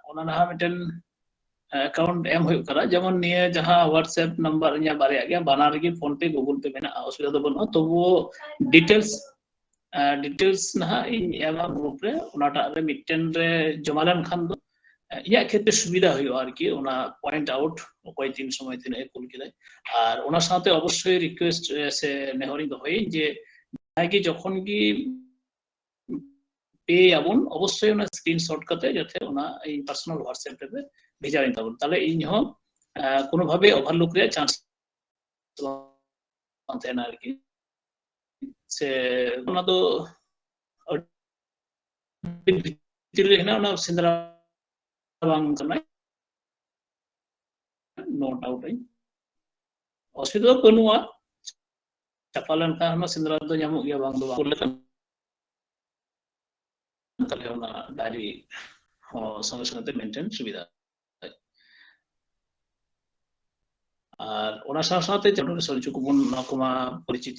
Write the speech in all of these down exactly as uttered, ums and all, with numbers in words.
ᱚᱱᱟ ᱱᱟᱦᱟᱜ ᱢᱤᱫᱴᱮᱱ ᱮᱠᱟᱣᱩᱱᱴ ᱮᱢ ᱦᱩᱭᱩᱜ ᱠᱟᱱᱟ᱾ ᱡᱮᱢᱚᱱ ᱱᱤᱭᱟᱹ ᱡᱟᱦᱟᱸ WhatsApp ᱱᱟᱢᱵᱟᱨ ᱤᱧᱟᱹᱜ ᱵᱟᱨᱭᱟ ᱜᱮᱭᱟ, ᱵᱟᱱᱟᱨ ᱨᱮᱜᱮ PhonePe, Google Pay ᱢᱮᱱᱟᱜᱼᱟ, ᱚᱥᱩᱵᱤᱫᱷᱟ ᱫᱚ ᱵᱟᱹᱱᱩᱜᱼᱟ᱾ ᱛᱚᱵᱩᱣ ᱰᱤᱴᱮᱞᱥ ᱰᱤᱴᱮᱞᱥ ᱱᱟᱦᱟᱜ ᱤᱧ ᱮᱢᱟ ᱜᱨᱩᱯ ᱨᱮ, ᱚᱱᱟᱴᱟᱜ ᱨᱮ ᱢᱤᱫᱴᱮᱱ ᱨᱮ ᱡᱚᱢᱟ ᱞᱮᱱᱠᱷᱟᱱ ᱫᱚ ᱤᱧᱟᱹᱜ ᱠᱷᱮᱛᱨᱮ ᱥᱩᱵᱤᱫᱷᱟ ᱦᱩᱭᱩᱜᱼᱟ ᱟᱨᱠᱤ, ᱚᱱᱟ ᱯᱚᱭᱮᱱᱴ ᱟᱣᱩᱴ ᱚᱠᱚᱭ ᱛᱤᱱ ᱥᱚᱢᱚᱭ ᱛᱤᱱᱟᱹᱜ ᱮ ᱠᱩᱞ ᱠᱮᱫᱟᱭ᱾ ᱟᱨ ᱚᱱᱟ ᱥᱟᱶᱛᱮ ᱚᱵᱚᱥᱥᱳᱭ ᱨᱤᱠᱩᱭᱮᱥᱴ ᱥᱮ ᱱᱮᱦᱚᱨᱤᱧ ᱫᱚᱦᱚᱭᱟᱹᱧ ᱡᱮ ᱡᱟᱦᱟᱸᱭ ᱜᱮ ᱡᱚᱠᱷᱚᱱ ᱜᱮ ᱯᱮ ᱟᱵᱚᱱ, ᱚᱵᱚᱥᱥᱳᱭ ᱚᱱᱟ ᱥᱠᱨᱤᱱᱥᱚᱴ ᱠᱟᱛᱮ ᱡᱟᱛᱮ ᱚᱱᱟ ᱤᱧ ᱯᱟᱨᱥᱚᱱᱟᱞ WhatsApp ᱨᱮᱯᱮ ᱵᱷᱮᱡᱟᱣᱟᱹᱧ ᱛᱟᱵᱚᱱ, ᱛᱟᱦᱞᱮ ᱤᱧ ᱦᱚᱸ ᱠᱳᱱᱳ ᱵᱷᱟᱵᱮ ᱳᱵᱷᱟᱨᱞᱩᱠ ᱨᱮᱭᱟᱜ ᱪᱟᱱᱥ ᱵᱟᱝ ᱛᱟᱦᱮᱱᱟ ᱟᱨᱠᱤ᱾ ᱥᱮ ᱚᱱᱟ ᱫᱚ ᱟᱹᱰᱤ ᱵᱷᱤᱛᱤᱨ ᱨᱮ ᱦᱮᱱᱟᱜ, ᱚᱱᱟ ᱥᱮᱸᱫᱽᱨᱟ ᱵᱟᱝ ᱠᱟᱱᱟ, ᱱᱳ ᱰᱟᱣᱩᱴ᱾ ᱚᱥᱩᱵᱤᱫᱷᱟ ᱫᱚ ᱵᱟᱹᱱᱩᱜᱼᱟ, ᱪᱟᱯᱟ ᱞᱮᱱᱠᱷᱟᱱ ᱦᱚᱸ ᱥᱮᱸᱫᱽᱨᱟ ᱫᱚ ᱧᱟᱢᱚᱜ ᱜᱮᱭᱟ, ᱵᱟᱝ ᱫᱚ ᱵᱟᱝ᱾ ᱛᱟᱦᱞᱮ ᱚᱱᱟ ᱰᱟᱭᱨᱤ ᱦᱚᱸ ᱥᱚᱸᱜᱮ ᱥᱚᱸᱜᱮ ᱛᱮ ᱢᱮᱱᱴᱮᱱ ᱥᱩᱵᱤᱫᱷᱟ᱾ ᱟᱨ ᱚᱱᱟ ᱥᱟᱶ ᱥᱟᱶᱛᱮ ᱡᱮᱢᱚᱱ ᱥᱚᱨᱡᱩ ᱠᱚᱵᱚᱱ, ᱱᱚᱣᱟ ᱠᱚᱢᱟ ᱯᱚᱨᱤᱪᱤᱛ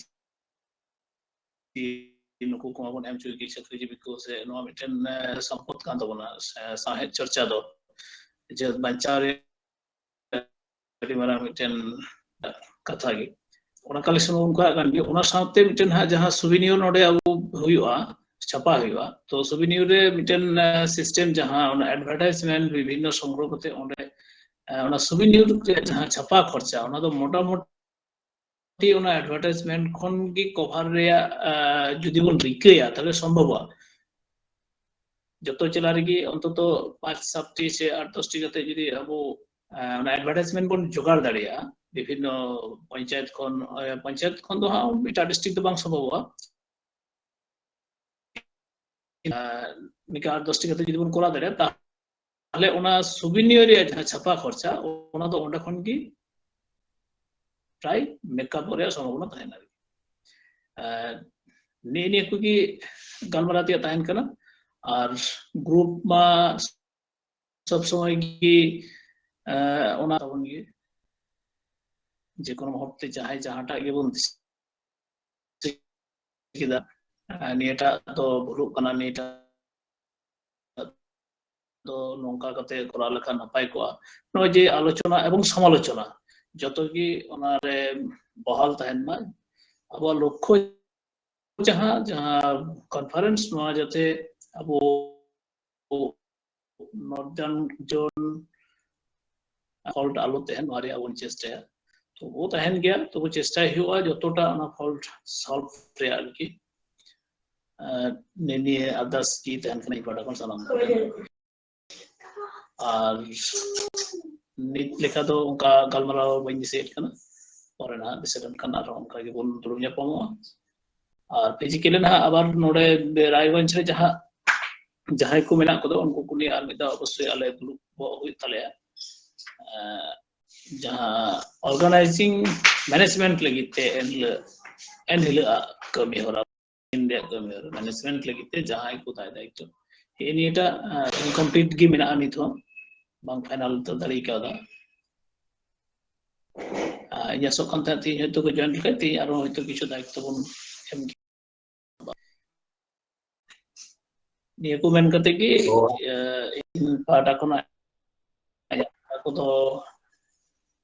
ᱱᱩᱠᱩ ᱠᱚᱢᱟ ᱵᱚᱱ ᱮᱢ ᱦᱚᱪᱚᱭ ᱜᱮ ᱪᱟᱹᱠᱨᱤ ᱡᱤᱵᱤ ᱠᱚ, ᱥᱮ ᱱᱚᱣᱟ ᱢᱤᱫᱴᱮᱱ ᱥᱚᱢᱯᱚᱫ ᱠᱟᱱ ᱛᱟᱵᱚᱱᱟ ᱥᱟᱶᱦᱮᱫ ᱪᱚᱨᱪᱟ ᱫᱚ, ᱡᱮ ᱵᱟᱧᱪᱟᱣ ᱨᱮ ᱟᱹᱰᱤ ᱢᱟᱨᱟᱝ ᱢᱤᱫᱴᱮᱱ ᱠᱟᱛᱷᱟ ᱜᱮ᱾ ᱚᱱᱟ ᱠᱟᱞᱮᱠᱥᱚᱱ ᱢᱟ ᱚᱱᱠᱟᱜ ᱠᱟᱱ ᱜᱮ᱾ ᱚᱱᱟ ᱥᱟᱶᱛᱮ ᱢᱤᱫᱴᱮᱱ ᱦᱟᱸᱜ ᱡᱟᱦᱟᱸ ᱥᱩᱵᱤᱱᱤᱭᱚᱨ ᱱᱚᱰᱮ ᱟᱵᱚ ᱦᱩᱭᱩᱜᱼᱟ, ᱪᱷᱟᱯᱟ ᱦᱩᱭᱩᱜᱼᱟ, ᱛᱚ ᱥᱩᱵᱤᱱᱤᱭᱚᱨ ᱨᱮ ᱢᱤᱫᱴᱮᱱ ᱥᱤᱥᱴᱮᱢ, ᱡᱟᱦᱟᱸ ᱚᱱᱟ ᱮᱰᱵᱷᱟᱨᱴᱟᱭᱤᱡᱽᱢᱮᱱᱴ ᱵᱤᱵᱷᱤᱱᱱᱚ ᱥᱚᱝᱜᱨᱚᱦᱚ ᱠᱟᱛᱮ ᱚᱸᱰᱮ ᱚᱱᱟ ᱥᱩᱵᱤᱱᱤᱭᱚᱨ ᱨᱮᱭᱟᱜ ᱡᱟᱦᱟᱸ ᱪᱷᱟᱯᱟ ᱠᱷᱚᱨᱪᱟ, ᱚᱱᱟ ᱫᱚ ᱢᱚᱴᱟᱢᱩᱴᱤ ᱚᱱᱟ ᱮᱰᱵᱷᱟᱨᱴᱟᱭᱤᱡᱽᱢᱮᱱᱴ ᱠᱷᱚᱱ ᱜᱮ ᱠᱚᱵᱷᱟᱨ ᱨᱮᱭᱟᱜ ᱡᱩᱫᱤ ᱵᱚᱱ ᱨᱤᱠᱟᱹᱭᱟ, ᱛᱟᱦᱞᱮ ᱥᱚᱢᱵᱷᱚᱵᱚᱜᱼᱟ᱾ ᱡᱚᱛᱚ ᱡᱮᱞᱟ ᱨᱮᱜᱮ ᱚᱱᱛᱚᱛᱚ ᱯᱟᱸᱪ ᱥᱟᱛᱴᱤ ᱥᱮ ᱟᱴ ᱫᱚᱥᱴᱤ ᱠᱟᱛᱮ ᱡᱩᱫᱤ ᱟᱵᱚ ᱚᱱᱟ ᱮᱰᱵᱷᱟᱨᱴᱟᱭᱤᱡᱽᱢᱮᱱᱴ ᱵᱚᱱ ᱡᱚᱜᱟᱲ ᱫᱟᱲᱮᱭᱟᱜᱼᱟ, ᱵᱤᱵᱷᱤᱱᱱᱚ ᱯᱚᱧᱪᱟᱭᱮᱛ ᱠᱷᱚᱱ, ᱯᱚᱧᱪᱟᱭᱮᱛ ᱠᱷᱚᱱ ᱫᱚ ᱦᱟᱸᱜ ᱮᱴᱟᱜ ᱰᱤᱥᱴᱨᱤᱠᱴ ᱫᱚ ᱵᱟᱝ ᱥᱚᱢᱵᱷᱚᱵᱚᱜᱼᱟ, ᱱᱤᱝᱠᱟ ᱟᱴ ᱫᱚᱥᱴᱤ ᱠᱟᱛᱮ ᱡᱩᱫᱤ ᱵᱚᱱ ᱠᱚᱨᱟᱣ ᱫᱟᱲᱮᱭᱟᱜᱼᱟ, ᱛᱟᱦᱞᱮ ᱚᱱᱟ ᱥᱩᱵᱤᱱᱤᱭᱚᱨ ᱨᱮᱭᱟᱜ ᱡᱟᱦᱟᱸ ᱪᱷᱟᱯᱟ ᱠᱷᱚᱨᱪᱟ, ᱚᱱᱟ ᱫᱚ ᱚᱸᱰᱮ ᱠᱷᱚᱱ ᱜᱮ ᱯᱨᱟᱭ ᱢᱮᱠᱟᱯ ᱨᱮᱭᱟᱜ ᱥᱚᱢᱵᱷᱚᱵᱚᱱᱟ ᱛᱟᱦᱮᱱᱟ᱾ ᱟᱨ ᱱᱤᱭᱟᱹ ᱱᱤᱭᱟᱹ ᱠᱚᱜᱮ ᱜᱟᱞᱢᱟᱨᱟᱣ ᱛᱮᱭᱟᱜ ᱛᱟᱦᱮᱱ ᱠᱟᱱᱟ᱾ ᱟᱨ ᱜᱨᱩᱯ ᱢᱟ ᱥᱚᱵ ᱥᱚᱢᱚᱭ ᱜᱮ ᱚᱱᱟ ᱛᱟᱵᱚᱱ ᱜᱮ, ᱡᱮ ᱠᱳᱱᱳ ᱢᱩᱦᱩᱨᱛᱮ ᱡᱟᱦᱟᱸᱭ ᱡᱟᱦᱟᱸᱴᱟᱜ ᱜᱮᱵᱚᱱ ᱫᱤᱥᱟᱹ ᱠᱮᱫᱟ, ᱱᱤᱭᱟᱹᱴᱟᱜ ᱫᱚ ᱵᱷᱩᱞᱩᱜ ᱠᱟᱱᱟ, ᱱᱤᱭᱟᱹᱴᱟᱜ ᱫᱚ ᱱᱚᱝᱠᱟ ᱠᱟᱛᱮ ᱠᱚᱨᱟᱣ ᱞᱮᱠᱷᱟᱱ ᱱᱟᱯᱟᱭ ᱠᱚᱜᱼᱟ᱾ ᱱᱚᱜᱼᱚᱭ ᱡᱮ ᱟᱞᱳᱪᱚᱱᱟ ᱮᱵᱚᱝ ᱥᱚᱢᱟᱞᱳᱪᱚᱱᱟ, ᱡᱚᱛᱚ ᱜᱮ ᱚᱱᱟᱨᱮ ᱵᱚᱦᱟᱞ ᱛᱟᱦᱮᱱ ᱢᱟ᱾ ᱟᱵᱚᱣᱟᱜ ᱞᱚᱠᱠᱷᱚ ᱡᱟᱦᱟᱸ, ᱡᱟᱦᱟᱸ conference, ᱱᱚᱣᱟ ᱡᱟᱛᱮ ᱟᱵᱚ northern zone fault ᱟᱞᱚ ᱛᱟᱦᱮᱱ, ᱱᱚᱣᱟ ᱨᱮᱭᱟᱜ ᱵᱚᱱ ᱪᱮᱥᱴᱟᱭᱟ᱾ ᱛᱚᱵᱩ ᱛᱟᱦᱮᱱ ᱜᱮᱭᱟ, ᱛᱚᱵᱩ ᱪᱮᱥᱴᱟᱭ ᱦᱩᱭᱩᱜᱼᱟ ᱡᱚᱛᱚᱴᱟ ᱚᱱᱟ fault solve ᱨᱮᱭᱟᱜ ᱟᱨᱠᱤ᱾ ᱟᱨ ᱱᱤᱭᱟᱹ ᱟᱨᱫᱟᱥ ᱜᱮ ᱛᱟᱦᱮᱱ ᱠᱟᱱᱟ ᱤᱧ ᱯᱟᱦᱴᱟ ᱠᱷᱚᱱ ᱥᱟᱱᱟᱢ ᱠᱚ ᱴᱷᱮᱱ᱾ ᱟᱨ ᱱᱤᱛ ᱞᱮᱠᱟ ᱫᱚ ᱚᱱᱠᱟ ᱜᱟᱞᱢᱟᱨᱟᱣ ᱵᱟᱹᱧ ᱫᱤᱥᱟᱹᱭᱮᱫ ᱠᱟᱱᱟ, ᱯᱚᱨᱮ ᱱᱟᱦᱟᱜ ᱫᱤᱥᱟᱹ ᱞᱮᱱᱠᱷᱟᱱ ᱟᱨᱦᱚᱸ ᱚᱱᱠᱟ ᱜᱮᱵᱚᱱ ᱫᱩᱲᱩᱵ ᱧᱟᱯᱟᱢᱚᱜᱼᱟ᱾ ᱟᱨ physically ᱱᱟᱦᱟᱜ ᱟᱵᱟᱨ ᱱᱚᱰᱮ ᱨᱟᱭᱜᱚᱸᱡᱽ ᱨᱮ ᱡᱟᱦᱟᱸ, ᱡᱟᱦᱟᱸᱭ ᱠᱚ ᱢᱮᱱᱟᱜ ᱠᱚᱫᱚ ᱩᱱᱠᱩ ᱠᱚ ᱱᱤᱭᱮ ᱟᱨ ᱢᱤᱫ ᱫᱷᱟᱣ ᱚᱵᱚᱥᱥᱳᱭ ᱟᱞᱮ ᱫᱩᱲᱩᱵᱚᱜ ᱦᱩᱭᱩᱜ ᱛᱟᱞᱮᱭᱟ᱾ ᱮᱸ, ᱡᱟᱦᱟᱸ organizing management ᱞᱟᱹᱜᱤᱫ ᱛᱮ ᱮᱱᱦᱤᱞᱳᱜ, ᱮᱱᱦᱤᱞᱳᱜ ᱟᱜ ᱠᱟᱹᱢᱤ ᱦᱚᱨᱟ, ᱫᱤᱱ ᱨᱮᱭᱟᱜ ᱠᱟᱹᱢᱤ ᱦᱚᱨᱟ management ᱞᱟᱹᱜᱤᱫ ᱛᱮ ᱡᱟᱦᱟᱸᱭ ᱠᱚ ᱫᱟᱭ ᱫᱟᱭᱤᱛᱛᱚ, ᱦᱮᱸ, ᱱᱤᱭᱟᱹᱴᱟᱜ, ᱟᱸ, incomplete ᱜᱮ ᱢᱮᱱᱟᱜᱼᱟ ᱱᱤᱛ ᱦᱚᱸ, ᱵᱟᱝ final ᱩᱛᱟᱹᱨ ᱫᱟᱲᱮ ᱠᱟᱣᱫᱟ᱾ ᱟᱨ ᱤᱧ ᱟᱥᱚᱜ ᱠᱟᱱ ᱛᱟᱦᱮᱸᱫ ᱛᱮᱦᱮᱧ ᱦᱚᱭᱛᱳ ᱠᱚ join ᱞᱮᱠᱷᱟᱡ ᱛᱮᱦᱮᱧ ᱟᱨᱦᱚᱸ ᱦᱚᱭᱛᱳ ᱠᱤᱪᱷᱩ ᱫᱟᱭᱤᱛᱛᱚ ᱵᱚᱱ ᱮᱢ ᱠᱮᱭᱟ᱾ ᱱᱤᱭᱟᱹ ᱠᱚ ᱢᱮᱱ ᱠᱟᱛᱮ ᱜᱮ, ᱚ᱾ ᱮ, ᱤᱧ ᱯᱟᱦᱴᱟ ᱠᱷᱚᱱᱟᱜ ᱤᱧᱟᱹᱜ ᱠᱟᱛᱷᱟ ᱠᱚᱫᱚ,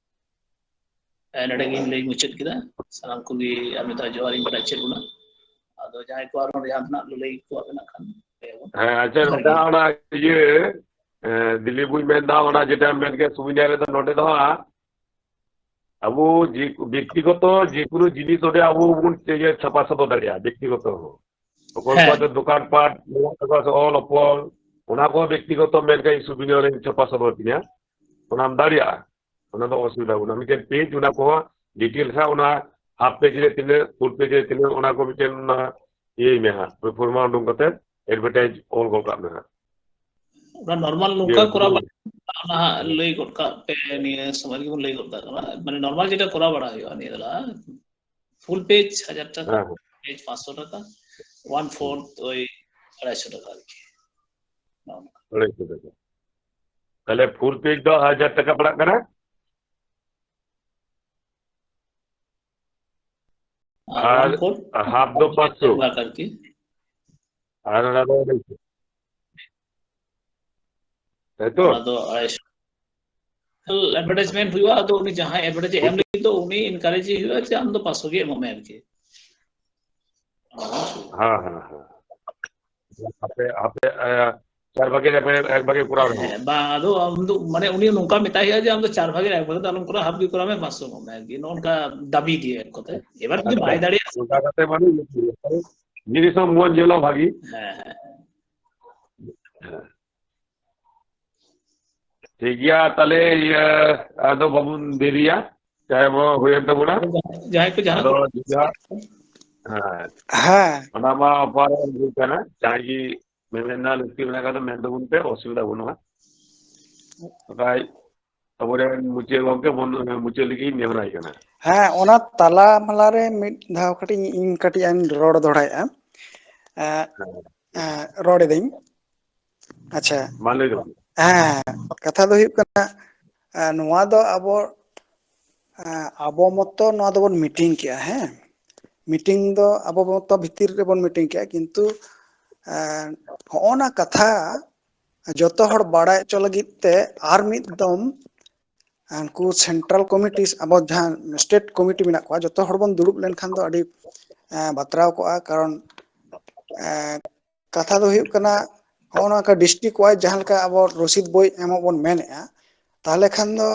ᱮ, ᱱᱚᱰᱮ ᱜᱤᱧ ᱞᱟᱹᱭ ᱢᱩᱪᱟᱹᱫ ᱠᱮᱫᱟ᱾ ᱥᱟᱱᱟᱢ ᱠᱚᱜᱮ ᱟᱨ ᱢᱤᱫ ᱫᱷᱟᱣ ᱡᱚᱦᱟᱨ ᱤᱧ ᱵᱟᱲᱟᱭ ᱦᱚᱪᱚᱭᱮᱫ ᱵᱚᱱᱟ᱾ ᱟᱫᱚ ᱡᱟᱦᱟᱸᱭ ᱠᱚ ᱟᱨᱦᱚᱸ ᱡᱟᱦᱟᱸ ᱛᱤᱱᱟᱹᱜ ᱞᱟᱹᱞᱟᱹᱭ ᱠᱚᱣᱟᱜ ᱢᱮᱱᱟᱜ ᱠᱷᱟᱱ ᱞᱟᱹᱭ ᱟᱵᱚᱱ᱾ ᱦᱮᱸ, ᱟᱪᱪᱷᱟ, ᱡᱚᱦᱟᱨ ᱜᱮ᱾ ᱢᱤᱫᱴᱟᱝ ᱚᱱᱟ ᱤᱭᱟᱹ, ᱮ, ᱫᱤᱞᱤᱯ ᱵᱚᱭ ᱢᱮᱱᱫᱟ, ᱚᱱᱟ ᱡᱮᱴᱟ ᱢᱮᱱ ᱠᱮᱫ ᱥᱩᱵᱤᱫᱷᱟ ᱨᱮᱫᱚ ᱱᱚᱰᱮ ᱫᱚ ᱦᱟᱸᱜ ᱟᱵᱚ ᱡᱮ, ᱵᱮᱠᱛᱤᱜᱚᱛᱚ ᱡᱮᱠᱳᱱᱳ ᱡᱤᱱᱤᱥ ᱚᱸᱰᱮ ᱟᱵᱚ ᱵᱚᱱ ᱤᱭᱟᱹ ᱪᱷᱟᱯᱟ ᱥᱚᱫᱚᱨ ᱫᱟᱲᱮᱭᱟᱜᱼᱟ, ᱵᱮᱠᱛᱤᱜᱚᱛᱚ ᱦᱚᱸ᱾ ᱚᱠᱚᱭ ᱦᱮᱸ᱾ ᱠᱚᱣᱟᱜ ᱫᱚ ᱫᱚᱠᱟᱱ ᱯᱟᱴ ᱢᱮᱱᱟᱜ ᱛᱟᱠᱚᱣᱟ ᱥᱮ ᱚᱞ ᱚᱯᱚᱞ, ᱚᱱᱟ ᱠᱚ ᱵᱮᱠᱛᱤᱜᱚᱛᱚ ᱢᱮᱱ ᱠᱷᱟᱱ ᱤᱧ ᱥᱩᱵᱤᱫᱷᱟ ᱨᱮᱧ ᱪᱷᱟᱯᱟ ᱥᱚᱫᱚᱨ ᱛᱤᱧᱟ, ᱚᱱᱟᱢ ᱫᱟᱲᱮᱭᱟᱜᱼᱟ, ᱚᱱᱟ ᱫᱚ ᱚᱥᱩᱵᱤᱫᱷᱟ ᱵᱟᱹᱱᱩᱜᱼᱟ᱾ ᱢᱤᱫᱴᱮᱱ page, ᱚᱱᱟ ᱠᱚᱦᱚᱸ detail ᱠᱷᱟᱱ ᱚᱱᱟ half page ᱨᱮ ᱛᱤᱱᱟᱹᱜ, full page ᱨᱮ ᱛᱤᱱᱟᱹᱜ, ᱚᱱᱟ ᱠᱚ ᱢᱤᱫᱴᱮᱱ ᱚᱱᱟ ᱤᱭᱟᱹᱭ ᱢᱮ ᱦᱟᱸᱜ, ᱯᱨᱚᱯᱷᱚᱨᱢᱟ ᱩᱰᱩᱝ ᱠᱟᱛᱮ advertise ᱚᱞ ᱜᱚᱫ ᱠᱟᱜ ᱢᱮ ᱦᱟᱸᱜ᱾ ᱚᱱᱟ normal ᱱᱚᱝᱠᱟ ᱤᱭᱟᱹ, ᱠᱚᱨᱟᱣ ᱵᱟᱝ, ᱚᱱᱟ ᱦᱟᱸᱜ ᱞᱟᱹᱭ ᱜᱚᱫ ᱠᱟᱜ ᱯᱮ, ᱱᱤᱭᱟᱹ ᱥᱚᱢᱚᱭ ᱨᱮᱜᱮ ᱵᱚᱱ ᱞᱟᱹᱭ ᱜᱚᱫ ᱠᱟᱜ ᱠᱟᱱᱟ᱾ ᱢᱟᱱᱮ normal ᱡᱮᱴᱟ ᱠᱚᱨᱟᱣ ᱵᱟᱲᱟ ᱦᱩᱭᱩᱜᱼᱟ ᱱᱤᱭᱟᱹ ᱫᱚ, full page ᱦᱟᱡᱟᱨ ᱴᱟᱠᱟ, ᱦᱮᱸ, ᱦᱮᱸ᱾ Page ᱯᱟᱸᱪᱥᱚ ᱴᱟᱠᱟ, one fourth ᱳᱭ ᱟᱲᱟᱭᱥᱚ ᱴᱟᱠᱟ ᱟᱨᱠᱤ᱾ ᱱᱚᱜᱼᱚ ᱱᱚᱝᱠᱟ᱾ ᱟᱲᱟᱭᱥᱚ ᱴᱟᱠᱟ᱾ ᱛᱟᱦᱞᱮ full page ᱫᱚ ᱦᱟᱡᱟᱨ ᱴᱟᱠᱟ ᱯᱟᱲᱟᱜ ᱠᱟᱱᱟ? ᱟᱨ ᱟᱨ one fourth half ᱫᱚ ᱯᱟᱸᱪᱥᱚ? ᱞᱟᱠᱷ ᱟᱨᱠᱤ᱾ ᱟᱨ ᱚᱱᱟ ᱫᱚ ᱟᱲᱟᱭᱥᱚ᱾ ᱛᱟᱭ ᱛᱚ? ᱚᱱᱟ ᱫᱚ ᱟᱭ-, advertisement ᱦᱩᱭᱩᱜᱼᱟ, ᱟᱫᱚ ᱩᱱᱤ ᱡᱟᱦᱟᱸᱭ advertise ᱮ ᱮᱢ ᱞᱟᱹᱜᱤᱫ ᱫᱚ ᱩᱱᱤ encourage ᱮ ᱦᱩᱭᱩᱜᱼᱟ ᱡᱮ ᱟᱢ ᱫᱚ ᱯᱟᱸᱪᱥᱚ ᱜᱮ ᱮᱢᱚᱜ ᱢᱮ ᱟᱨᱠᱤ᱾ ᱦᱮᱸ, ᱦᱮᱸ, ᱦᱮᱸ᱾ ᱟᱯᱮ, ᱟᱯᱮ, ᱮ, ᱪᱟᱨ ᱵᱷᱟᱜᱮ ᱨᱮ ᱮᱠ ᱵᱷᱟᱜᱮ ᱠᱚᱨᱟᱣ ᱨᱮᱦᱚᱸ᱾ ᱦᱮᱸ, ᱵᱟᱝ, ᱟᱫᱚ ᱟᱢ ᱫᱚ, ᱢᱟᱱᱮ, ᱩᱱᱤ ᱱᱚᱝᱠᱟ ᱢᱮᱛᱟᱭ ᱦᱩᱭᱩᱜᱼᱟ ᱡᱮ ᱟᱢ ᱫᱚ ᱪᱟᱨ ᱵᱷᱟᱜᱮ ᱨᱮ ᱮᱠ ᱵᱷᱟᱜᱮ ᱫᱚ ᱟᱞᱚᱢ ᱠᱚᱨᱟᱣᱟ, half ᱜᱮ ᱠᱚᱨᱟᱣ ᱢᱮ, ᱯᱟᱸᱪᱥᱚ ᱮᱢᱚᱜ ᱢᱮ ᱟᱨᱠᱤ, ᱱᱚᱜᱼᱚ ᱱᱚᱝᱠᱟ ᱫᱟᱵᱤ ᱤᱫᱤᱭᱟ ᱮᱠ ᱠᱚᱛᱮ᱾ ᱮᱵᱟᱨ ᱡᱩᱫᱤ ᱵᱟᱭ ᱫᱟᱲᱮᱭᱟᱜᱼᱟ, ᱚᱱᱠᱟ ᱠᱟᱛᱮ ᱢᱟᱱᱮ ᱡᱤᱱᱤᱥ ᱦᱚᱸ ᱢᱚᱡᱽ ᱧᱮᱞᱚᱜ ᱵᱷᱟᱜᱤ᱾ ᱦᱮᱸ, ᱦᱮᱸ᱾ ᱦᱮᱸ᱾ ᱴᱷᱤᱠ ᱜᱮᱭᱟ, ᱛᱟᱦᱞᱮ ᱤᱭᱟᱹ, ᱟᱫᱚ ᱵᱟᱵᱚᱱ ᱫᱮᱨᱤᱭᱟ, ᱴᱟᱭᱤᱢ ᱦᱚᱸ ᱦᱩᱭᱮᱱ ᱛᱟᱵᱚᱱᱟ᱾ ᱡᱟᱦᱟᱸᱭ ᱠᱚ ᱡᱟᱦᱟᱸ ᱟᱫᱚ ᱠᱚ ᱡᱩᱫᱤ ᱦᱟᱸᱜ, ᱦᱮᱸ, ᱦᱮᱸ᱾ ᱚᱱᱟ ᱢᱟ ᱚᱯᱟᱨ ᱦᱩᱭ ᱠᱟᱱᱟ, ᱡᱟᱦᱟᱸᱭ ᱜᱮ ᱢᱮᱢᱮᱱ ᱨᱮᱱᱟᱜ ᱞᱟᱹᱠᱛᱤ ᱢᱮᱱᱟᱜ ᱠᱷᱟᱱ ᱫᱚ ᱢᱮᱱ ᱛᱟᱵᱚᱱ ᱯᱮ, ᱚᱥᱩᱵᱤᱫᱷᱟ ᱵᱟᱹᱱᱩᱜᱼᱟ᱾ ᱵᱟᱠᱷᱟᱡ ᱟᱵᱚᱨᱮᱱ ᱢᱩᱪᱟᱹᱫ ᱜᱚᱢᱠᱮ ᱵᱚᱱ, ᱢᱩᱪᱟᱹᱫ ᱞᱟᱹᱜᱤᱫ ᱤᱧ ᱱᱮᱦᱚᱨᱟᱭ ᱠᱟᱱᱟ᱾ ᱦᱮᱸ, ᱚᱱᱟ ᱛᱟᱞᱟ ᱢᱟᱞᱟ ᱨᱮ ᱢᱤᱫ ᱫᱷᱟᱣ ᱠᱟᱹᱴᱤᱡ ᱤᱧ, ᱤᱧ ᱠᱟᱹᱴᱤᱡ ᱤᱧ ᱨᱚᱲ ᱫᱚᱦᱲᱟᱭᱮᱫᱼᱟ᱾ ᱮᱸ, ᱦᱮᱸ᱾ ᱮᱸ, ᱨᱚᱲ ᱮᱫᱟᱹᱧ᱾ ᱟᱪᱪᱷᱟ᱾ ᱢᱟ ᱞᱟᱹᱭ ᱛᱟᱵᱚᱱ ᱢᱮ᱾ ᱦᱮᱸ, ᱠᱟᱛᱷᱟ ᱫᱚ ᱦᱩᱭᱩᱜ ᱠᱟᱱᱟ, ᱮᱸ, ᱱᱚᱣᱟ ᱫᱚ ᱟᱵᱚ, ᱮᱸ, ᱟᱵᱚ ᱢᱚᱛᱚ ᱱᱚᱣᱟ ᱫᱚᱵᱚᱱ ᱢᱤᱴᱤᱝ ᱠᱮᱜᱼᱟ, ᱦᱮᱸ᱾ ᱢᱤᱴᱤᱝ ᱫᱚ ᱟᱵᱚ ᱢᱚᱛᱚ ᱵᱷᱤᱛᱤᱨ ᱨᱮᱵᱚᱱ ᱢᱤᱴᱤᱝ ᱠᱮᱜᱼᱟ, ᱠᱤᱱᱛᱩ, ᱮᱸ, ᱦᱚᱸᱜᱼᱚ ᱱᱟ ᱠᱟᱛᱷᱟ ᱡᱚᱛᱚ ᱦᱚᱲ ᱵᱟᱲᱟᱭ ᱦᱚᱪᱚ ᱞᱟᱹᱜᱤᱫ ᱛᱮ ᱟᱨ ᱢᱤᱫ ᱫᱚᱢ ᱩᱱᱠᱩ central committees, ᱟᱵᱚ ᱡᱟᱦᱟᱸ state committee ᱢᱮᱱᱟᱜ ᱠᱚᱣᱟ, ᱡᱚᱛᱚ ᱦᱚᱲ ᱵᱚᱱ ᱫᱩᱲᱩᱵ ᱞᱮᱱᱠᱷᱟᱱ ᱫᱚ ᱟᱹᱰᱤ, ᱮᱸ, ᱵᱟᱛᱨᱟᱣ ᱠᱚᱜᱼᱟ᱾ ᱠᱟᱨᱚᱱ, ᱮᱸ, ᱠᱟᱛᱷᱟ ᱫᱚ ᱦᱩᱭᱩᱜ ᱠᱟᱱᱟ, ᱦᱚᱸᱜᱼᱚ ᱱᱚᱝᱠᱟ district wise ᱡᱟᱦᱟᱸ ᱞᱮᱠᱟ ᱟᱵᱚ ᱨᱚᱥᱤᱫ ᱵᱳᱭ ᱮᱢᱚᱜ ᱵᱚᱱ ᱢᱮᱱᱮᱫᱼᱟ, ᱛᱟᱦᱚᱞᱮ ᱠᱷᱟᱱ ᱫᱚ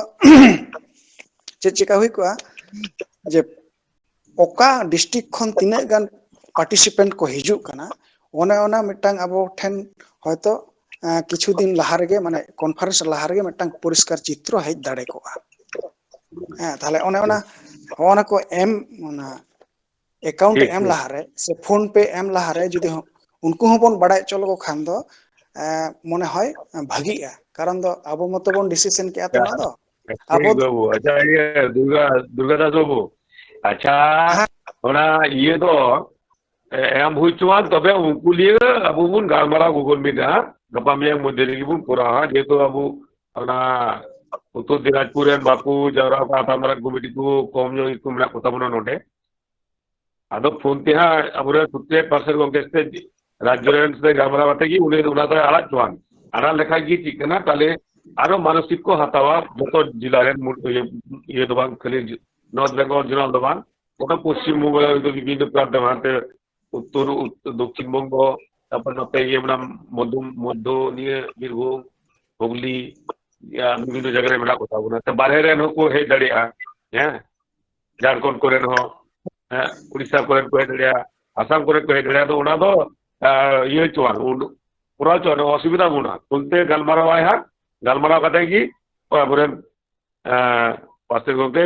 ᱪᱮᱫ ᱪᱮᱠᱟ ᱦᱩᱭ ᱠᱚᱜᱼᱟ ᱡᱮ ᱚᱠᱟ district ᱠᱷᱚᱱ ᱛᱤᱱᱟᱹᱜ ᱜᱟᱱ participant ᱠᱚ ᱦᱤᱡᱩᱜ ᱠᱟᱱᱟ, ᱚᱱᱮ ᱚᱱᱟ ᱢᱤᱫᱴᱟᱝ ᱟᱵᱚ ᱴᱷᱮᱱ ᱦᱚᱭᱛᱳ, ᱮᱸ, ᱠᱤᱪᱷᱩ ᱫᱤᱱ ᱞᱟᱦᱟ ᱨᱮᱜᱮ, ᱢᱟᱱᱮ conference ᱞᱟᱦᱟ ᱨᱮᱜᱮ ᱢᱤᱫᱴᱟᱝ ᱯᱚᱨᱤᱥᱠᱟᱨ ᱪᱤᱛᱨᱚ ᱦᱮᱡ ᱫᱟᱲᱮ ᱠᱚᱜᱼᱟ᱾ ᱦᱮᱸ, ᱛᱟᱦᱞᱮ ᱚᱱᱮ ᱚᱱᱟ, ᱦᱚᱸᱜᱼᱚ ᱱᱟ ᱠᱚ ᱮᱢ, ᱚᱱᱟ account ᱴᱷᱤᱠ, ᱮᱢ ᱴᱷᱤᱠ᱾ ᱞᱟᱦᱟᱨᱮ ᱥᱮ PhonePe ᱮᱢ ᱞᱟᱦᱟᱨᱮ ᱡᱩᱫᱤ ᱦᱚᱸ ᱩᱱᱠᱩ ᱦᱚᱸᱵᱚᱱ ᱵᱟᱲᱟᱭ ᱦᱚᱪᱚ ᱞᱮᱠᱚ ᱠᱷᱟᱱ ᱫᱚ, ᱮᱸ, ᱢᱚᱱᱮ ᱦᱚᱭ ᱵᱷᱟᱹᱜᱤᱜᱼᱟ᱾ ᱠᱟᱨᱚᱱ ᱫᱚ ᱟᱵᱚ ᱢᱚᱛᱚ ᱵᱚᱱ decision ᱠᱮᱜᱼᱟ ᱛᱚ ᱚᱱᱟ ᱫᱚ᱾ ᱴᱷᱤᱠ ᱟᱵᱚ ᱵᱟᱹᱵᱩ, ᱟᱪᱪᱷᱟ, ᱤᱭᱟᱹ, ᱫᱩᱨᱜᱟ, ᱫᱩᱨᱜᱟ ᱫᱟᱥ ᱵᱟᱹᱵᱩ, ᱟᱪᱪᱷᱟ, ᱦᱮᱸ᱾ ᱚᱱᱟ ᱤᱭᱟᱹ ᱫᱚ, ᱮ-, ᱮᱢ ᱦᱩᱭ ᱦᱚᱪᱚᱣᱟᱱ, ᱛᱚᱵᱮ ᱩᱱᱠᱩ ᱱᱤᱭᱮ ᱟᱵᱚ ᱵᱚᱱ ᱜᱟᱞᱢᱟᱨᱟᱣ Google Meet ᱨᱮ, ᱦᱟᱸᱜ, ᱜᱟᱯᱟ ᱢᱮᱭᱟᱝ ᱢᱚᱫᱽᱫᱷᱮ ᱨᱮᱜᱮ ᱵᱚᱱ ᱠᱚᱨᱟᱣᱟ, ᱡᱮᱦᱮᱛᱩ ᱟᱵᱚ ᱚᱱᱟ ᱩᱛᱛᱚᱨ ᱫᱤᱱᱟᱡᱽᱯᱩᱨ ᱨᱮᱱ ᱵᱟᱠᱚ ᱡᱟᱣᱨᱟ ᱟᱠᱟᱱ, ᱟᱥᱟᱢ ᱨᱮᱱ ᱠᱚᱢᱤᱴᱤ ᱠᱚ ᱠᱚᱢ ᱧᱚᱜ ᱜᱮᱠᱚ ᱢᱮᱱᱟᱜ ᱠᱚ ᱛᱟᱵᱚᱱᱟ ᱱᱚᱰᱮ᱾ ᱟᱫᱚ ᱯᱷᱳᱱ ᱛᱮ ᱦᱟᱸᱜ ᱟᱵᱚᱨᱮᱱ ᱥᱩᱠᱨᱤᱭᱟᱹ ᱯᱟᱨᱥᱮᱞ ᱜᱚᱢᱠᱮ ᱥᱮ ᱨᱟᱡᱽ ᱨᱮᱱ ᱥᱮ ᱜᱟᱞᱢᱟᱨᱟᱣ ᱠᱟᱛᱮ ᱜᱮ ᱩᱱᱤ ᱚᱱᱟ ᱫᱚᱭ ᱟᱲᱟᱜ ᱦᱚᱪᱚᱣᱟᱱ᱾ ᱟᱲᱟᱜ ᱞᱮᱠᱷᱟᱡ ᱜᱮ ᱪᱮᱫ ᱠᱟᱱᱟ, ᱛᱟᱦᱞᱮ ᱟᱨᱚ ᱢᱟᱱᱚᱥᱤᱠ ᱠᱚ ᱦᱟᱛᱟᱣᱟ ᱡᱚᱛᱚ ᱡᱮᱞᱟ ᱨᱮᱱ ᱢᱩ-, ᱤᱭᱟᱹ, ᱤᱭᱟᱹ ᱫᱚ ᱵᱟᱝ, ᱠᱷᱟᱹᱞᱤ ᱡᱚ-, ᱱᱚᱨᱛᱷ ᱵᱮᱝᱜᱚᱞ ᱡᱳᱱᱟᱞ ᱫᱚ ᱵᱟᱝ, ᱜᱚᱴᱟ ᱯᱚᱥᱪᱤᱢ ᱵᱚᱝᱜᱚ ᱨᱮ ᱵᱤᱵᱷᱤᱱᱱᱚ ᱯᱨᱟᱱᱛ ᱦᱟᱱᱛᱮ ᱩᱛᱛᱚᱨ, ᱩᱛ-, ᱫᱚᱠᱠᱷᱤᱱ ᱵᱚᱝᱜᱚ, ᱛᱟᱨᱯᱚᱨ ᱱᱚᱛᱮ ᱤᱭᱟᱹ ᱢᱮᱱᱟᱜᱼᱟ, ᱢᱚᱫᱷᱩ-, ᱢᱚᱫᱷᱩ ᱱᱤᱭᱟᱹ ᱵᱤᱨᱵᱷᱩᱢ, ᱦᱩᱜᱽᱞᱤ, ᱤᱭᱟᱹ ᱵᱤᱵᱷᱤᱱᱱᱚ ᱡᱟᱭᱜᱟ ᱨᱮ ᱢᱮᱱᱟᱜ ᱠᱚ ᱛᱟᱵᱚᱱᱟ᱾ ᱛᱚ ᱵᱟᱨᱦᱮ ᱨᱮᱱ ᱦᱚᱸᱠᱚ ᱦᱮᱡ ᱫᱟᱲᱮᱭᱟᱜᱼᱟ, ᱦᱮᱸ, ᱡᱷᱟᱲᱠᱷᱚᱸᱰ ᱠᱚᱨᱮᱱ ᱦᱚᱸ, ᱦᱮᱸ, ᱩᱲᱤᱥᱥᱟ ᱠᱚᱨᱮᱱ ᱠᱚ ᱦᱮᱡ ᱫᱟᱲᱮᱭᱟᱜᱼᱟ, ᱟᱥᱟᱢ ᱠᱚᱨᱮᱱ ᱠᱚ ᱦᱮᱡ ᱫᱟᱲᱮᱭᱟᱜᱼᱟ᱾ ᱟᱫᱚ ᱚᱱᱟ ᱫᱚ, ᱟ, ᱤᱭᱟᱹ ᱦᱚᱪᱚᱣᱟᱱ, ᱩᱰᱩ-, ᱠᱚᱨᱟᱣ ᱦᱚᱪᱚᱣᱟᱱ, ᱚᱥᱩᱵᱤᱫᱷᱟ ᱵᱟᱹᱱᱩᱜᱼᱟ᱾ ᱚᱱᱛᱮ ᱜᱟᱞᱢᱟᱨᱟᱣ ᱟᱭ ᱦᱟᱸᱜ, ᱜᱟᱞᱢᱟᱨᱟᱣ ᱠᱟᱛᱮ ᱜᱮ ᱟᱵᱚᱨᱮᱱ, ᱟ, ᱯᱟᱥᱮ ᱜᱚᱢᱠᱮ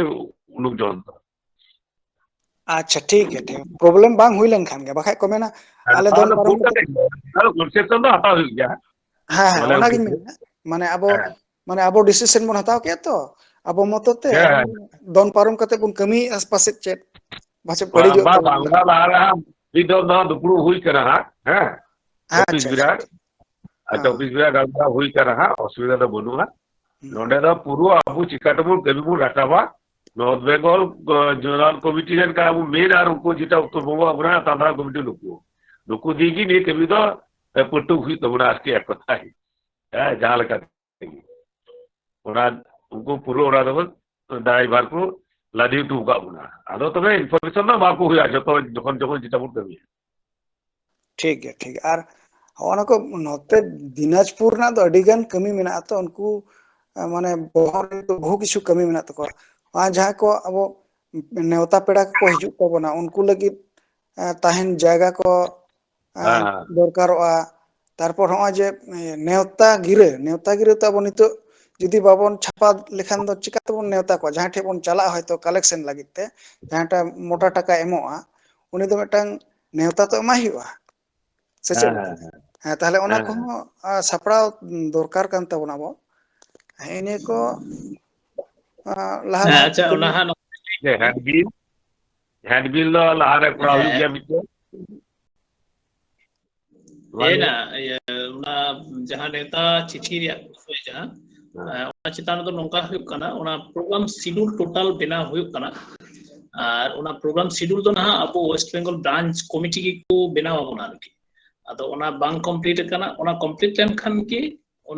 ᱩᱰᱩᱠ ᱡᱚᱝ ᱫᱚ᱾ ᱟᱪᱪᱷᱟ, ᱴᱷᱤᱠ ᱜᱮᱭᱟ, ᱴᱷᱤᱠ ᱜᱮᱭᱟ᱾ problem ᱵᱟᱝ ᱦᱩᱭ ᱞᱮᱱᱠᱷᱟᱱ ᱜᱮ, ᱵᱟᱠᱷᱟᱡ ᱠᱚ ᱢᱮᱱᱟ, ᱦᱮᱸ, ᱟᱞᱮ ᱫᱚ ᱛᱟᱦᱚᱞᱮ ᱯᱟᱨᱚᱢ ᱵᱷᱩᱞ ᱠᱟᱛᱮ ᱠᱟᱛᱮ ᱜᱮ, ᱛᱟᱦᱚᱞᱮ concession ᱫᱚ ᱦᱟᱛᱟᱣ ᱦᱩᱭᱩᱜ ᱜᱮᱭᱟ᱾ ᱦᱮᱸ, ᱦᱮᱸ, ᱢᱟᱱᱮ ᱚᱱᱟᱜᱤᱧ ᱩᱱᱠᱩ ᱢᱮᱱᱟ᱾ ᱢᱟᱱᱮ ᱟᱵᱚ, ᱦᱮᱸ᱾ ᱢᱟᱱᱮ ᱟᱵᱚ decision ᱵᱚᱱ ᱦᱟᱛᱟᱣ ᱠᱮᱫ ᱛᱚ, ᱟᱵᱚ ᱢᱚᱛᱚ ᱛᱮ ᱦᱮᱸ, ᱦᱮᱸ᱾ ᱫᱚᱱ ᱯᱟᱨᱚᱢ ᱠᱟᱛᱮ ᱵᱚᱱ ᱠᱟᱹᱢᱤᱭᱮᱫᱼᱟ ᱯᱟᱥᱮᱫ ᱪᱮᱫ? ᱯᱟᱪᱮᱫ ᱵᱟᱝ, ᱵᱟᱹᱲᱤᱡᱚᱜ ᱵᱟᱝ, ᱛᱟᱵᱚᱱ ᱵᱟᱝ, ᱜᱮ᱾ ᱚᱱᱟ ᱞᱟᱦᱟ ᱨᱮ ᱦᱟᱸᱜ ᱢᱤᱫ ᱫᱚᱢ ᱱᱚᱣᱟ ᱫᱩᱯᱲᱩᱵ ᱦᱩᱭ ᱠᱟᱱᱟ ᱦᱟᱸᱜ, ᱦᱮᱸ? ᱦᱮᱸ, ᱚᱯᱷᱤᱥ ᱟᱪᱪᱷᱟ, ᱟᱪᱪᱷᱟ, ᱵᱮᱲᱟ᱾ ᱟᱪᱪᱷᱟ, ᱦᱮᱸ᱾ ᱚᱯᱷᱤᱥ ᱵᱮᱲᱟ ᱜᱟᱞᱢᱟᱨᱟᱣ ᱦᱩᱭ ᱠᱟᱱᱟ ᱦᱟᱸᱜ, ᱚᱥᱩᱵᱤᱫᱷᱟ ᱫᱚ ᱵᱟᱹᱱᱩᱜᱼᱟ᱾ ᱦᱩᱸ᱾ ᱱᱚᱰᱮ ᱫᱚ ᱯᱩᱨᱟᱹ ᱟᱵᱚ ᱪᱤᱠᱟᱹ ᱛᱮᱵᱚᱱ ᱠᱟᱹᱢᱤ ᱵᱚᱱ ᱨᱟᱠᱟᱵᱟ, ᱱᱚᱨᱛᱷ ᱵᱮᱝᱜᱚᱞ, ᱟᱸ, ᱡᱳᱱᱟᱞ ᱠᱚᱢᱤᱴᱤ ᱨᱮᱱ ᱠᱟᱱᱟ ᱵᱚᱱ ᱢᱮᱱ, ᱟᱨ ᱩᱱᱠᱩ ᱡᱮᱴᱟ ᱩᱛᱛᱚᱨ ᱵᱚᱝᱜᱚ ᱟᱵᱚ ᱨᱮᱱ ᱥᱟᱱᱛᱟᱲ ᱠᱚᱢᱤᱴᱤ ᱱᱩᱠᱩ, ᱱᱩᱠᱩ ᱫᱤᱭᱮ ᱜᱮ ᱱᱤᱭᱟᱹ ᱠᱟᱹᱢᱤ ᱫᱚ, ᱮ, ᱯᱟᱹᱴᱩ ᱦᱩᱭᱩᱜ ᱛᱟᱵᱚᱱᱟ ᱟᱨᱠᱤ ᱮᱠ ᱠᱚᱛᱷᱟᱭ᱾ ᱦᱮᱸ, ᱡᱟᱦᱟᱸ ᱞᱮᱠᱟ ᱛᱮᱜᱮ᱾ ᱚᱱᱟ, ᱩᱱᱠᱩ ᱯᱩᱨᱟᱹ ᱚᱱᱟ ᱫᱚᱵᱚᱱ ᱫᱟᱭᱵᱷᱟᱨ ᱠᱚ ᱞᱟᱫᱮ ᱦᱚᱴᱚ ᱟᱠᱟᱫ ᱵᱚᱱᱟ᱾ ᱟᱫᱚ ᱛᱚᱵᱮ information ᱫᱚ ᱮᱢᱟ ᱠᱚ ᱦᱩᱭᱩᱜᱼᱟ, ᱡᱚᱛᱚ ᱡᱚᱠᱷᱚᱱ, ᱡᱚᱠᱷᱚᱱ ᱡᱮᱴᱟ ᱵᱚᱱ ᱠᱟᱹᱢᱤᱭᱟ᱾ ᱴᱷᱤᱠ ᱜᱮᱭᱟ, ᱴᱷᱤᱠ ᱜᱮᱭᱟ᱾ ᱟᱨ ᱦᱚᱸᱜᱼᱚ ᱱᱟ ᱠᱚ ᱱᱚᱛᱮ ᱫᱤᱱᱟᱡᱽᱯᱩᱨ ᱨᱮᱱᱟᱜ ᱫᱚ ᱟᱹᱰᱤ ᱜᱟᱱ ᱠᱟᱹᱢᱤ ᱢᱮᱱᱟᱜᱼᱟ ᱛᱚ, ᱩᱱᱠᱩ, ᱮ, ᱢᱟᱱᱮ ᱵᱚᱦᱚᱜ ᱨᱮ ᱵᱚᱦᱩ ᱠᱤᱪᱷᱩ ᱠᱟᱹᱢᱤ ᱢᱮᱱᱟᱜ ᱛᱟᱠᱚᱣᱟ᱾ ᱟᱨ ᱡᱟᱦᱟᱸᱭ ᱠᱚ ᱟᱵᱚ ᱱᱮᱣᱛᱟ ᱯᱮᱲᱟ ᱠᱚᱠᱚ ᱦᱤᱡᱩᱜ ᱛᱟᱵᱚᱱᱟ, ᱩᱱᱠᱩ ᱞᱟᱹᱜᱤᱫ, ᱮ, ᱛᱟᱦᱮᱱ ᱡᱟᱭᱜᱟ ᱠᱚ, ᱮ, ᱦᱮᱸ, ᱦᱮᱸ᱾ ᱫᱚᱨᱠᱟᱨᱚᱜᱼᱟ᱾ ᱛᱟᱨᱯᱚᱨ ᱦᱚᱸᱜᱼᱚᱭ ᱡᱮ, ᱮ, ᱱᱮᱣᱛᱟ ᱜᱤᱨᱟᱹ, ᱱᱮᱣᱛᱟ ᱜᱤᱨᱟᱹ ᱛᱚ ᱟᱵᱚ ᱱᱤᱛᱚᱜ ᱡᱩᱫᱤ ᱵᱟᱵᱚᱱ ᱪᱷᱟᱯᱟ ᱞᱮᱠᱷᱟᱱ ᱫᱚ ᱪᱤᱠᱟ ᱛᱮᱵᱚᱱ ᱱᱮᱣᱛᱟ ᱠᱚᱣᱟ? ᱡᱟᱦᱟᱸᱭ ᱴᱷᱮᱱ ᱵᱚᱱ ᱪᱟᱞᱟᱜᱼᱟ ᱦᱚᱭᱛᱚ collection ᱞᱟᱹᱜᱤᱫ ᱛᱮ, ᱡᱟᱦᱟᱸᱭ ᱴᱟᱜ ᱢᱚᱴᱟ ᱴᱟᱠᱟ ᱮᱢᱚᱜᱼᱟ, ᱩᱱᱤ ᱫᱚ ᱢᱤᱫᱴᱟᱝ ᱱᱮᱣᱛᱟ ᱛᱚ ᱮᱢᱟᱭ ᱦᱩᱭᱩᱜᱼᱟ, ᱥᱮ ᱪᱮᱫ ᱦᱮᱸ, ᱞᱮᱠᱟ? ᱦᱮᱸ, ᱦᱮᱸ᱾ ᱦᱮᱸ, ᱛᱟᱦᱞᱮ ᱚᱱᱟ ᱦᱮᱸ, ᱦᱮᱸ᱾ ᱠᱚᱦᱚᱸ, ᱟ, ᱥᱟᱯᱲᱟᱣ ᱫᱚᱨᱠᱟᱨ ᱠᱟᱱ ᱛᱟᱵᱚᱱᱟ ᱟᱵᱚ᱾ ᱦᱮᱸ, ᱤᱱᱟᱹ ᱠᱚ, ᱟ, ᱞᱟᱦᱟ ᱦᱮᱸ, ᱞᱟᱦᱟ ᱟᱪᱪᱷᱟ, ᱠᱟᱹᱢᱤ ᱚᱱᱟ ᱦᱟᱸᱜ ᱱᱚ- ᱡᱮ hand bill, hand bill ᱫᱚ ᱞᱟᱦᱟᱨᱮ ᱠᱚᱨᱟᱣ ᱦᱩᱭᱩᱜ ᱦᱮᱸ᱾ ᱜᱮᱭᱟ ᱢᱤᱫᱴᱮᱱ᱾ ᱦᱮᱸ ᱱᱟ, ᱤᱭᱟᱹ, ᱚᱱᱟ ᱡᱟᱦᱟᱸ ᱱᱮᱣᱛᱟ ᱪᱤᱴᱷᱤ ᱨᱮᱭᱟᱜ ᱵᱤᱥᱚᱭ ᱡᱟᱦᱟᱸ, ᱦᱮᱸ᱾ ᱮ, ᱚᱱᱟ ᱪᱮᱛᱟᱱ ᱨᱮᱫᱚ ᱱᱚᱝᱠᱟ ᱦᱩᱭᱩᱜ ᱠᱟᱱᱟ, ᱚᱱᱟ program schedule total ᱵᱮᱱᱟᱣ ᱦᱩᱭᱩᱜ ᱠᱟᱱᱟ᱾ ᱟᱨ ᱚᱱᱟ program schedule ᱫᱚ ᱱᱟᱦᱟᱜ ᱟᱵᱚ West Bengal branch committee ᱜᱮᱠᱚ ᱵᱮᱱᱟᱣ ᱟᱵᱚᱱᱟ ᱟᱨᱠᱤ᱾ ᱟᱫᱚ ᱚᱱᱟ ᱵᱟᱝ complete ᱟᱠᱟᱱᱟ, ᱚᱱᱟ complete ᱞᱮᱱᱠᱷᱟᱱ ᱜᱮ